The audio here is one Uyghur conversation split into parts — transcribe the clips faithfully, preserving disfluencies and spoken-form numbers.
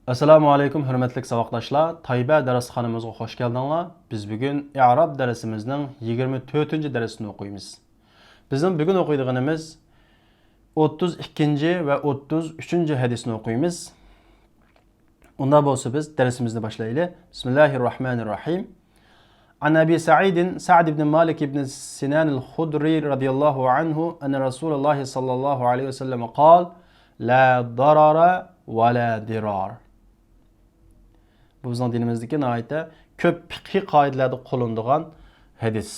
ئەسسالامۇ ئەلەيكۇم، ھۆرمەتلىك ساۋاقداشلار! تايبە دەرسخانىمىزغا خوش كەلدىڭلار. بىز بۈگۈن ئىئراب دەرسىمىزنىڭ يىگىرمە تۆتىنچى دەرسىنى ئوقۇيمىز. بىزنىڭ بۈگۈن ئوقۇيدىغىنىمىز ئوتتۇز ئىككىنچى ۋە ئوتتۇز ئۈچىنچى ھەدىسنى ئوقۇيمىز. ئۇنداق بولسا بىز دەرسىمىزنى باشلايلى. بىسمىللاھىررەھمانىررەھىم. عن أبي سعيد سعد بن مالك بن سنان الخدري رضي الله عنه أن رسول الله صلى الله عليه وسلم قال: لا ضرر ولا ضرار. بۇ بىزنىڭ دىنىمىزدىكى ناھايىتى كۆپ پىقھىي قائىدىلەردە قوللىنىدىغان ھەدىس.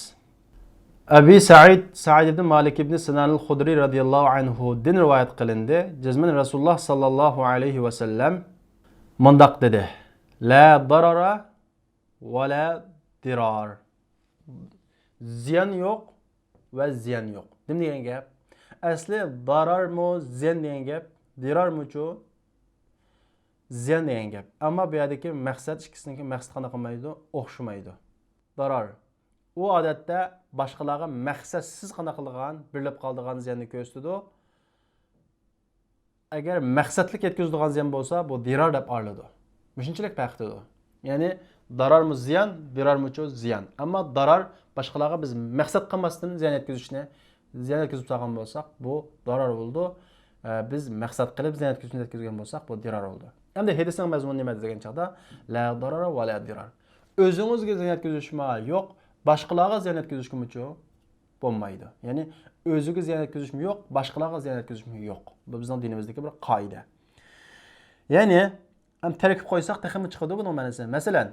ئەبى سەئىد، سەئىد ئىبن مالىك ئىبن سىنانىل خۇدرى رەزىياللاھۇ ئەنھۇدىن رىۋايەت قىلىندى. جەزمەن رەسۇلۇللاھ ساللاللاھۇ ئەلەيھى ۋەسەللەم مۇنداق دېدى: لا ضرر ولا ضرار. زىيان يوق ۋە زىيان يوق. نېمە دېگەن گەپ؟ ئەسلى ضررمۇ زىيان دېگەن گەپ، ضررمۇچۇ زىيان دېگەن گەپ. ئەمما بۇ يەردىكى مەقسەت، ئىككىسىنىڭكى مەقسىتى قانداق قىلمايدۇ؟ ئوخشىمايدۇ. ضرر. ئۇ ئادەتتە باشقىلارغا مەقسەتسىز قانداق قىلىدىغان، بېرىلىپ قالىدىغان زىياننى كۆرسىتىدۇ. ئەگەر مەقسەتلىك يەتكۈزىدىغان زىيان بولسا، بۇ ضرار دەپ ئايرىلىدۇ. مۇشۇنچىلىك پەرق قىلىدۇ. يەنى ضررمۇ زىيان، ضررمۇچۇ زىيان. ئەمما ضرر باشقىلارغا بىز مەقسەت قىلماستىن زىيان يەتكۈزۈشنى، زىيان يەتكۈزۈپ تۇرغان بولساق، بۇ ضرر بولىدۇ. ئە، بىز مەقسەت قىلىپ زىيان يەتكۈزۈشنى يەتكۈزگەن بولساق، بۇ ضرر بولىدۇ. ئەمدى ھەدىسنىڭ مەزمۇنى نېمە دېگەن چاغدا، لا ضرر ولا ضرار. ئۆزىڭىزگە زىيان يەتكۈزۈشمۇ يوق، باشقىلارغا زىيان يەتكۈزۈشكىمۇچۇ بولمايدۇ. يەنى ئۆزىگە زىيان يەتكۈزۈشمۇ يوق، باشقىلارغا زىيان يەتكۈزۈشمۇ يوق. بۇ بىزنىڭ دىنىمىزدىكى بىر قائىدە. يەنى، ئەمدى تەركىب قويساق تېخىمۇ چىقىدۇ بۇنىڭ مەنىسى. مەسىلەن،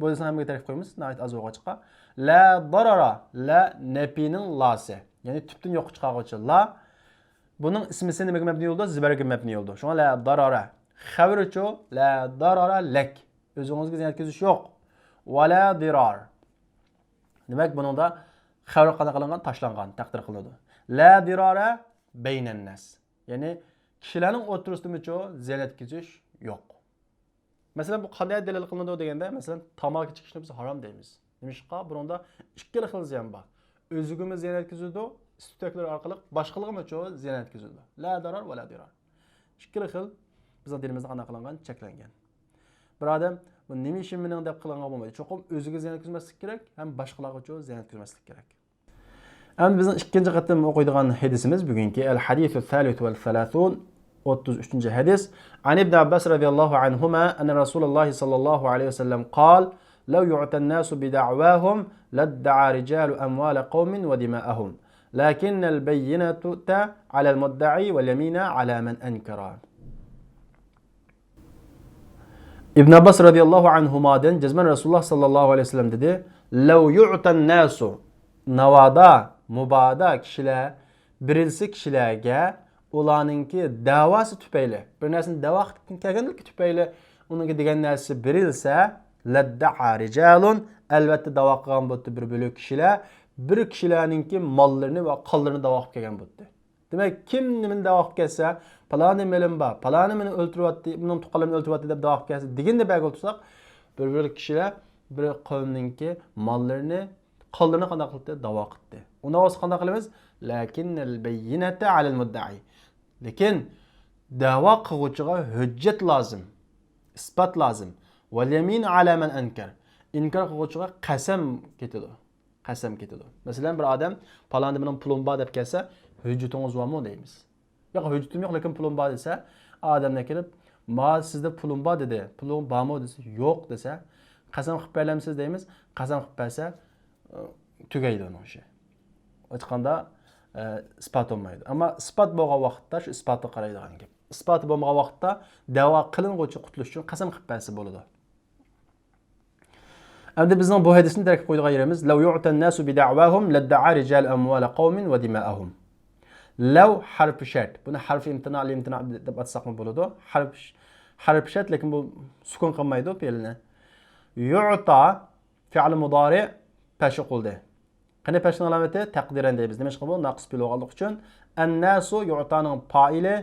بۇ دېسەڭ ھەممىگە تەركىب قويىمىز، ناھايىتى ئاز بولغاچقا. لا ضرر، لا نەپىنىڭ لاسى. يەنى تۈپتىن يوققا چىقارغۇچى لا. بۇنىڭ ئىسمىسى نېمىگە مەبنى بولىدۇ؟ زىبەرگە مەبنى بولىدۇ. شۇڭا لا ضرر. خەۋىرىچۇ؟ لا ضرر لەك. ئۆزىڭىزگە زىيان يەتكۈزۈش يوق. ۋە لا ضرار. دېمەك، بۇنىڭدا خەۋەر قانداق قىلىنغان؟ تاشلانغان، تەقدىر قىلىنىدۇ. لا ضرار بەينەنناس. يەنى كىشىلەرنىڭ ئوتتۇرىسىدىمۇچۇ زىيان يەتكۈزۈش يوق. مەسىلەن، بۇ قانداق دەلىل قىلىنىدۇ دېگەندە، مەسىلەن، تاماكا چېكىشنى بىز ھارام دەيمىز. نېمىشقا؟ بۇنىڭدا ئىككىلا خىل زىيان بار. ئۆزىگىمۇ زىيان يەتكۈزىدۇ، ئىس-تۈتەكلىرى ئارقىلىق باشقىلارغىمۇچۇ زىيان يەتكۈزىدۇ. لا ضرر ۋە لا ضرار. ئىككىلا خىل بىزنىڭ دىنىمىزدا قانداق قىلىنغان؟ چەكلەنگەن. بىر ئادەم بۇ نېمە ئىشىم مېنىڭ دەپ قىلغانغا بولمايدۇ. چوقۇم ئۆزىگە زىيان يەتكۈزمەسلىك كېرەك ھەم باشقىلارغىچۇ زىيان يەتكۈزمەسلىك كېرەك. ئەمدى بىزنىڭ ئىككىنچى قېتىم ئوقۇيدىغان ھەدىسىمىز بۈگۈنكى الحديث الثالث والثلاثون، ئوتتۇز ئۈچىنچى ھەدىس. عن ابن عباس رضي الله عنهما أن رسول الله صلى الله عليه وسلم قال: لو يعطى الناس بدعواهم لادعى رجال أموال قوم ودماءهم، لكن البينة على المدعي واليمين على من أنكر. ئىبن ئابباس رەزىياللاھۇ ئەنھۇمادىن جەزمەن رەسۇلۇللاھ ساللاللاھۇ ئەلەيھى ۋەسەللەم دېدى: لەۋ يۇئتەن ناسۇ، ناۋادا، مۇبادا كىشىلەر بېرىلسە كىشىلەرگە، ئۇلارنىڭكى دەۋاسى تۈپەيلى، بىر نەرسىنى دەۋا قىلىپ كەلگەنلىكى تۈپەيلى ئۇنىڭكى دېگەن نەرسىسى بېرىلسە، لەددەئا رىجالۇن، ئەلۋەتتە دەۋا قىلغان بولىدۇ بىر بۆلەك كىشىلەر، بىر كىشىلەرنىڭكى ماللىرىنى ۋە قانلىرىنى دەۋا قىلىپ كەلگەن بولىدۇ. دېمەك، كىم نېمىنى دەۋا قىلىپ كەلسە، پالانى مېلىم بار، پالانى مېنى ئۆلتۈرۈۋەتتى، مېنىڭ تۇغقانلىرىمنى ئۆلتۈرۈۋەتتى دەپ دەۋا قىلىپ كەلسە دېگەندە بەرگىلى تۇرساق، بىر بۆلەك كىشىلەر بىر قەۋمنىڭكى ماللىرىنى، قانلىرىنى قانداق قىلدى؟ دەۋا قىلدى. ئۇنداق بولسا قانداق قىلىمىز؟ لەكىننەل بەييىنەتە ئەلەل مۇددەئى. لېكىن دەۋا قىلغۇچىغا ھۆججەت لازىم، ئىسپات لازىم. ۋەل يەمىنۇ ئەلا مەن ئەنكەر. ئىنكار قىلغۇچىغا قەسەم كېتىدۇ. قەسەم كېتىدۇ. مەسىلەن، بىر ئادەم، پالانىدا مېنىڭ پۇلۇم بار دەپ كەلسە، ھۆججىتىڭىز بارمۇ دەيمىز. ياق، ھۆججىتىم يوق، لېكىن پۇلۇم بار دېسە، ئادەملەر كېلىپ، ما سىزدە پۇلۇم بار دېدى، پۇلۇڭ بارمۇ دېسە، يوق دېسە، قەسەم قىلىپ بېرەلەمسىز دەيمىز، قەسەم قىلىپ بەرسە، ئە، تۈگەيدۇ ئۇنىڭ ئىشى. ئېيتقاندا، ئە، ئىسپات بولمايدۇ. ئەمما ئىسپات بولغان ۋاقىتتا شۇ ئىسپاتقا قارايدىغان گەپ. ئىسپاتى بولمىغان ۋاقىتتا دەۋا قىلىنغۇچى قۇتۇلۇش ئۈچۈن قەسەم قىلىپ بەرسە بولىدۇ. ئەمدى بىزنىڭ بۇ ھەدىسنى تەركىب قويىدىغان يېرىمىز، لەۋ يۇئتەن ناسۇ بىدەئۋاھۇم لەددەئا رىجال ئەمۋالە قەۋمىن ۋە دىمائەھۇم. لەۋ ھەرپى شەرت. بۇنى ھەرپى ئىمتىنا، ئىمتىنا دەپ ئاتىساقمۇ بولىدۇ. ھەرپ، ھەرپى شەرت، لېكىن بۇ سۈكۈن قىلمايدۇ پېئىلنى. يۇئتا فېئىل مۇدارى پەشۇ قىلدى. قېنى پەشنىڭ ئالامىتى؟ تەقدىرەن دەيمىز. نېمىشقا بۇ؟ ناقىس پېئىل بولغانلىقى ئۈچۈن. ئەنناسۇ يۇئتانىڭ پائىلى،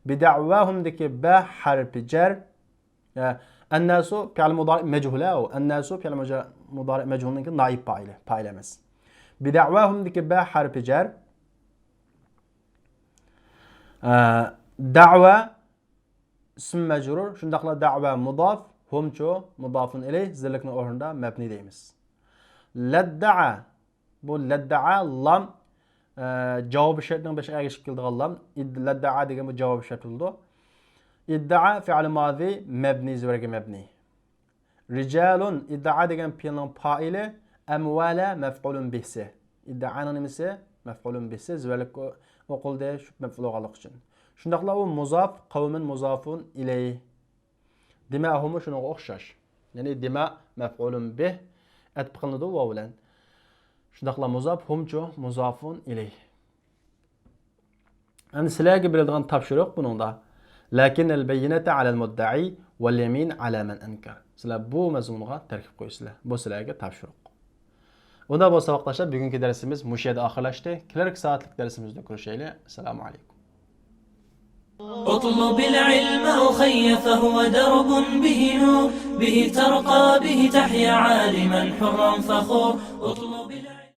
بىدەئۋاھۇمدىكى بە ھەرپى جەر، ئە، ئەنناسۇ پېئىل مۇدارى مەجھۇل، ئە، ئۇ. ئەنناسۇ پېئىل مۇجا-، مۇدارى مەجھۇلنىڭكى نائىب پائىلى، پائىل ئەمەس. بىدەئۋاھۇمدىكى بە ھەرپى جەر. ئە، دەئۋا ئىسم مەجرۇر، شۇنداقلا دەۋا مۇداف، ھۇمچۇ مۇدافۇن ئىلەيھ، زىللىكنىڭ ئورنىدا مەبنى دەيمىز. لەددەئە، بۇ لەددەئە لام، ئە، جاۋاب شەرتنىڭ بېشىغا ئەگىشىپ كېلىدىغان لام. ئىد-، لەددەئە دېگەن بۇ جاۋاب شەرت بولىدۇ. ئىددەئە فېئىل مازى مەبنى، زېۋەرگە مەبنى. رىجالۇن، ئىددەئە دېگەن پېئىلنىڭ پائىلى، ئەمۋالە مەفئۇلۇن بىھسى. ئىددەئەنىڭ نېمىسى؟ مەفئۇلۇن بىھسى، زېۋەرلىك ئو-، ئوقۇلدى، شۇ مەپئۇل بولغانلىقى ئۈچۈن. شۇنداقلا ئۇ مۇزاف، قەۋمۇن مۇزافۇن ئىلەيھ. دىمەھۇمۇ شۇنىڭغا ئوخشاش. يەنى دىمە مەفئۇلۇن بىھ، ئەتپ قىلىنىدۇ ۋاۋ بىلەن. شۇنداقلا مۇزاف، ھۇمچۇ مۇزافۇن ئىلەيھ. ئەمدى سىلەرگە بېرىلىدىغان تاپشۇرۇق بۇنىڭدا. لەكىنەل بەييىنەتە ئەلەل مۇددەئى ۋەل يەمىن ئەلا مەن ئەنكەر. سىلەر بۇ مەزمۇنغا تەركىب قويىسىلەر. بۇ سىلەرگە تاپشۇرۇق. ئۇنداق بولسا، ساۋاقداشلار، بۈگۈنكى دەرسىمىز مۇشۇ يەردە ئاخىرلاشتى. كېلەركى سائەتلىك دەرسىمىزدە كۆرۈشەيلى. ئەسسالامۇ ئەلەيكۇم. اطلب العلم أخي فهو درب به نور، به ترقى به تحيا عالما حرا فخور. اطلب العلم